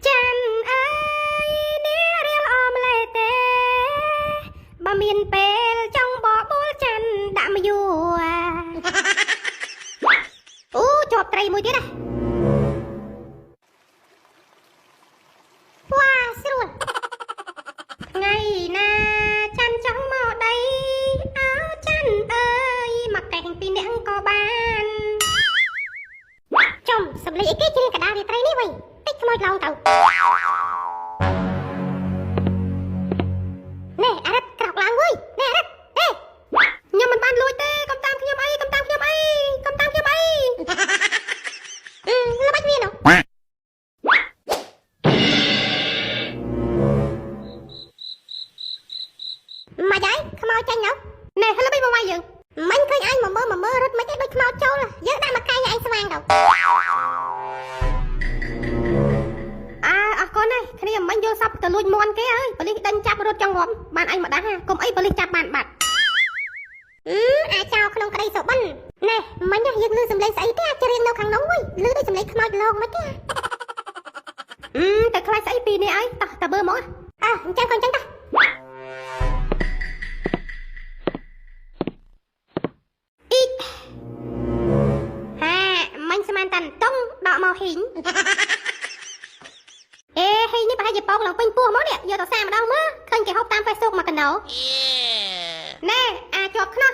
ចាន់អើយនេះរៀលអមលេទេបើមានពេលចង់បបួលច័ន្ទដាក់មកយួរអូជាប់ត្រីមួយទៀតណាវ៉ាស្រួលថ្ងៃណាច័ន្ទចង់មកដីអោច័ន្ទអើយមកកេះពីអ្នកក៏បានចំសំលេងអីគេជ្រៀងកដាលរាត្រីនេះវិញតិចខ្មោចឡងទៅណែអារិតក្រោកឡើងវើយណែអារិតហេខ្ញុំមិនបានលួចទេកុំតាមខ្ញុំអីកុំតាមខ្ញុំអីកុំតាមខ្ញុំអីអឺល្បិចវានោះ មកហើយខ្មោចចេញនៅណែហឹលបីមកវាយយើងមិញឃើញអញមកមើលមកមើលរត់មិនឯងដូចខ្មោចចូលយើងដាក់មកកែងឯងស្វាងទៅអើអរគុណណាស់គ្នាមិញយកសពទៅលួចមន់គេហើយប៉ូលីសដេញចាប់រត់ចង់ងាប់បានអញមកដាស់កុំអីប៉ូលីសចាប់បានបាត់អឺអាចោក្នុងក្តីសុបិនណែមិញយើងលឺសំឡេងស្អីទេច្រៀងនៅខាងនោះវិញលឺដូចសំឡេងខ្មោចលងមិនទេអឺតែខ្លាចស្អីពីនេះអីតោះតើមើលមកអើអញ្ចឹងក៏អញ្ចឹងតោះ អ៊ីហាមិញស្មានតាន់តុងដកមកហ៊ីងអេហ៊ីងនេះប្រហែលជាប៉ោងឡើងពេញពោះមកនេះយកទៅសាម្ដងមើលឃើញគេហូបតាម Facebook មកកណោណែអាចប់ខ្នោះ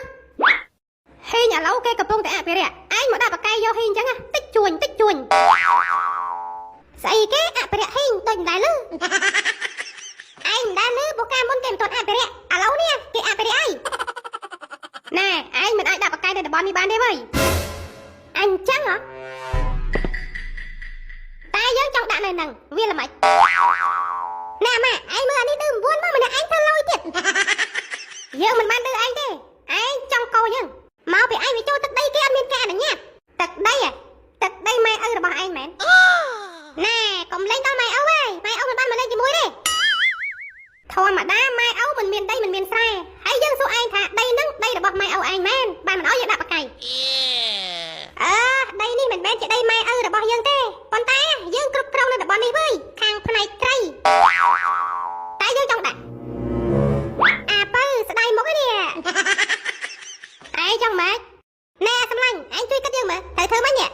ហ៊ីងឥឡូវគេកំពុងតែអភិរក្សឯងមកដាក់បកែយកហ៊ីងអញ្ចឹងតិចជួញតិចជួញស្អីគេអភិរក្សហ៊ីងដូចមិនដែលលឺឯងមិនដែលលឺបូកាមុនគេមិនទាន់អភិរក្សឥឡូវនេះគេអភិរក្សអីណែឯងមិនអាចដាក់បកែនៅតំបន់នេះបានទេវើយអញចឹងហ៎តែយើងចង់ដាក់នៅហ្នឹងវាល្មិចណែម៉ាក់ឯងមើលអានេះឌឺ9មកម្នាក់ឯងធ្វើលយទៀតយើងមិនបានឌឺឯងទេឯងចង់កោយើងមកពីឯងវាចូលទឹកដីគេអត់មានការអនុញ្ញាតទឹកដីហ៎ទឹកដីម៉ែឪរបស់ឯងមែនណែកុំលេងដល់ម៉ែឪហើយម៉ែឪមិនបានមកលេងជាមួយទេធម្មតាម៉ែឪមិនមានដីមិនមានស្រែហើយយើងសួរឯងថាដីហ្នឹងដីរបស់ម៉ែឪឯងមែនបានមិនអោយយើងដាក់បកៃអើដីនេះមិនមែនជាដីម៉ែឪរបស់យើងទេប៉ុន្តែយើងគ្រប់គ្រងនៅតំបន់នេះវើយខាងផ្នែកត្រីតែយើងចង់ដាក់អាពៅស្ដាយមុខនេះឯងចង់ម៉េចណែសម្លាញ់ឯងជួយគិតយើងមើលត្រូវធ្វើម៉េចនេះ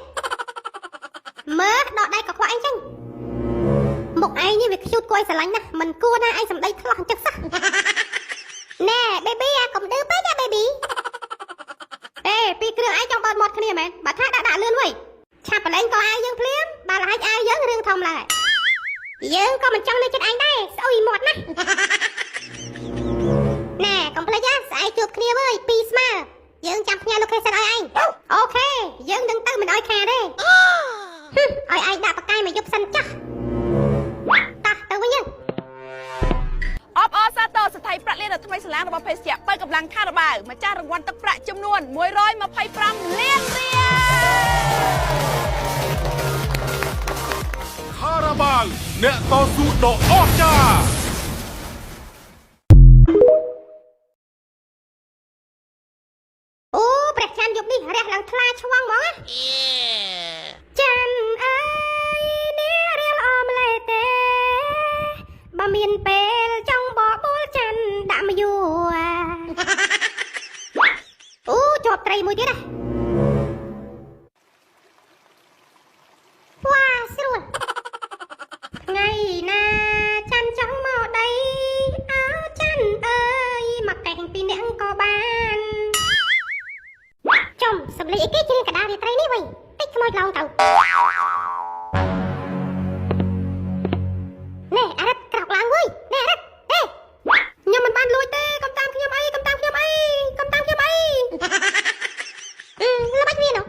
មើលដកដៃក៏ខ្វក់ឯងចឹងមុខឯងនេះវាខ្ជូតគួរឲ្យស្រឡាញ់ណាស់មិនគួរណាឯងសំដីខ្លោះអញ្ចឹងសោះណែ baby អាកុំឌឺពេកអា baby អេពីគ្រឿងឯងចង់បើកមាត់គ្នាមែនបើថាដាក់ដាក់លឿនវិញឆាប់ប្រឡែងក៏អាយយើងភ្លាមបើលហែកអាយយើងរឿងធំឡើយយើងក៏មិនចង់នៅចិត្តឯងដែរស្អុយមាត់ណាស់ណែកុំភ្លេចណាស្អែកជួបគ្នាវើយពីរស្មើយើងចាំផ្ញើ location ឲ្យឯង OK យើងនឹងទៅមិនឲ្យខាតទេឲ្យឯងដាក់បកាយមកយប់សិនចាស់តោះទៅវិញយើង អបអរសាទរស្ថិប្រាក់លានដ៏ថ្មីស្រឡាងរបស់ភេសជ្ជៈបើកម្លាំងខារ៉ាបាវម្ចាស់រង្វាន់ទឹកប្រាក់ចំនួន125លានរៀល ខារ៉ាបាវអ្នកតស៊ូដ៏អស្ចារ្យ អូព្រះច័ន្ទយប់នេះរះឡើងថ្លាឆ្វង់ហ្មងណាច័ន្ទអើយនេះរៀលអមលេទេបើមានពេលចង់បបួលច័ន្ទដាក់មកយួរអូជាប់ត្រីមួយទៀតណាវ៉ាស្រួលថ្ងៃណាច័ន្ទចង់មកដីអោច័ន្ទអើយមកកេះពីអ្នកក៏បានចំសំលេងអីគេជ្រៀងកដាលរាត្រីនេះវិញតិចខ្មោចឡងទៅណែអារិតក្រោកឡើងវើយណែអារិតហេខ្ញុំមិនបានលួចទេកុំតាមខ្ញុំអីកុំតាមខ្ញុំអីកុំតាមខ្ញុំអីអឺល្បិចវានោះ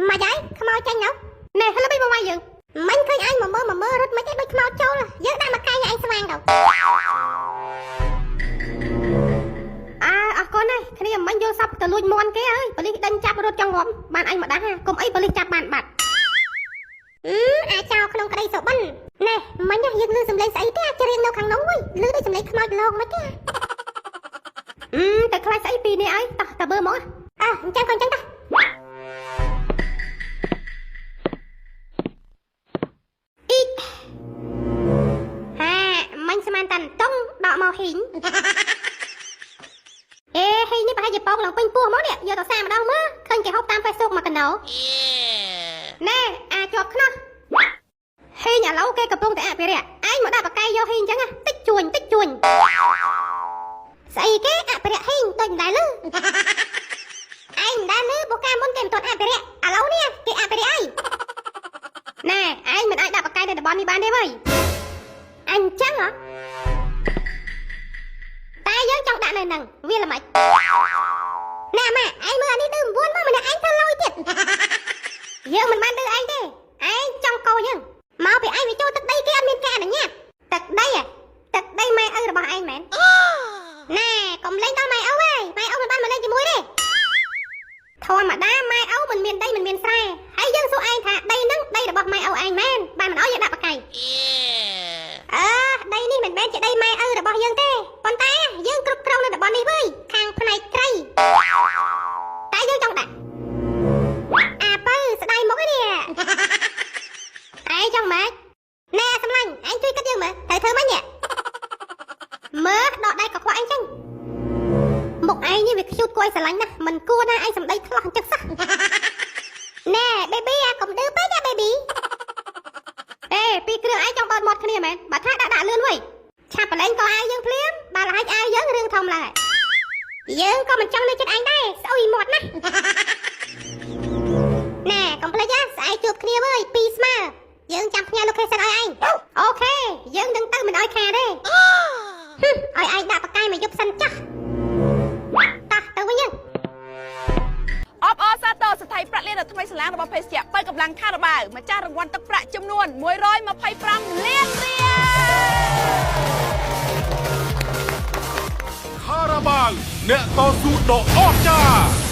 មកហើយខ្មោចចេញនៅណែហឹលបីមកវាយយើងមិញឃើញឯងមកមើលមកមើលរត់មិនឯងដូចខ្មោចចូលយើងដាក់មកកែងឯងស្វាងទៅអើអរគុណណាស់គ្នាមិញយកសពទៅលួចមន់គេហើយប៉ូលីសដេញចាប់រត់ចង់ងាប់បានអញមកដាស់កុំអីប៉ូលីសចាប់បានបាត់អឺអាចោក្នុងក្តីសុបិនណែមិញយើងលឺសំឡេងស្អីទេច្រៀងនៅខាងនោះវិញលឺដូចសំឡេងខ្មោចលងមិនទេអឺតែខ្លាចស្អីពីនេះអីតោះតើ ឲ្យមើលហ្មងអើអញ្ចឹងក៏អញ្ចឹងតាអ៊ីហាមិញស្មានតាន់តុងដកមកហ៊ីងអេហ៊ីងនេះប្រហែលជាប៉ោងឡើងពេញពោះហ្មងនេះយកទៅសាកម្ដងមើលឃើញគេហូបតាម Facebook មកកណោណែអាចប់ខ្នោះហ៊ីងឥឡូវគេកំពុងតែអភិរក្សឯងមកដាក់បកែយកហ៊ីងអញ្ចឹងតិចជួញតិចជួញស្អីគេអភិរក្សហ៊ីងដូចមិនដែលលឺ ឯងមិនដែលលឺបុកាមុនគេមិនទាន់អភិរក្សឥឡូវនេះគេអភិរក្សអីណែឯងមិនអាចដាក់បកែនៅតំបន់នេះបានទេវើយអញចឹងហ៎តែយើងចង់ដាក់នៅហ្នឹងវាល្មិចណែម៉ាក់ឯងមើលអានេះឌឺ9មកម្នាក់ឯងធ្វើលយទៀតយើងមិនបានឌឺឯងទេឯងចង់កោយើងមកពីឯងវាចូលទឹកដីគេអត់មានការអនុញ្ញាតទឹកដីហ៎ទឹកដីម៉ែឪរបស់ឯងមែនណែកុំលេងដល់ម៉ែឪហីម៉ែឪមិនបានមកលេងជាមួយទេធម្មតាម៉ែឪមិនមានដីមិនមានស្រែហើយយើងសួរឯងថាដីហ្នឹងដីរបស់ម៉ែឪឯងមែនបានមិនអោយយើងដាក់បកៃអើដីនេះមិនមែនជាដីម៉ែឪរបស់យើងទេប៉ុន្តែយើងគ្រប់គ្រងនៅតំបន់នេះវើយខាងផ្នែកត្រីតែយើងចង់ដាក់អាពៅស្ដាយមុខឯនេះឯងចង់ម៉េចណែសម្លាញ់ឯងជួយគិតយើងមើលត្រូវធ្វើម៉េចនេះមើលដកដៃក៏ខ្វក់ឯងចឹងមុខឯងនេះវាខ្ជូតគួរឲ្យស្រឡាញ់ណាស់មិនគួរណាឯងសំដីឆ្លោះអញ្ចឹងសោះណែ baby អាកុំឌឺពេកណា baby អេពីរគ្រឿងឯងចង់បើកមាត់គ្នាមែនបើថាដាក់ដាក់លឿនវិញឆាប់ប្រឡែងក៏អាយយើងភ្លាមបើលហែកអាយយើងរឿងធំឡើយយើងក៏មិនចង់នៅចិត្តឯងដែរស្អុយមាត់ណាស់ណែកុំភ្លេចណាស្អែកជួបគ្នាវើយពីរស្មើយើងចាំផ្ញើ location ឲ្យឯង OK យើងនឹងទៅមិនឲ្យខាតទេហឹមឲ្យឯងដាក់បកាយមកយប់សិនចាស់តោះទៅវិញយើង អបអរសាទរស្ថិប្រាក់លានដ៏ថ្មីស្លាងរបស់ភេសជ្ជៈបើកម្លាំងខារ៉ាបាវម្ចាស់រង្វាន់ទឹកប្រាក់ចំនួន125លានរៀល ខារ៉ាបាវអ្នកតស៊ូដ៏អស្ចារ្យ។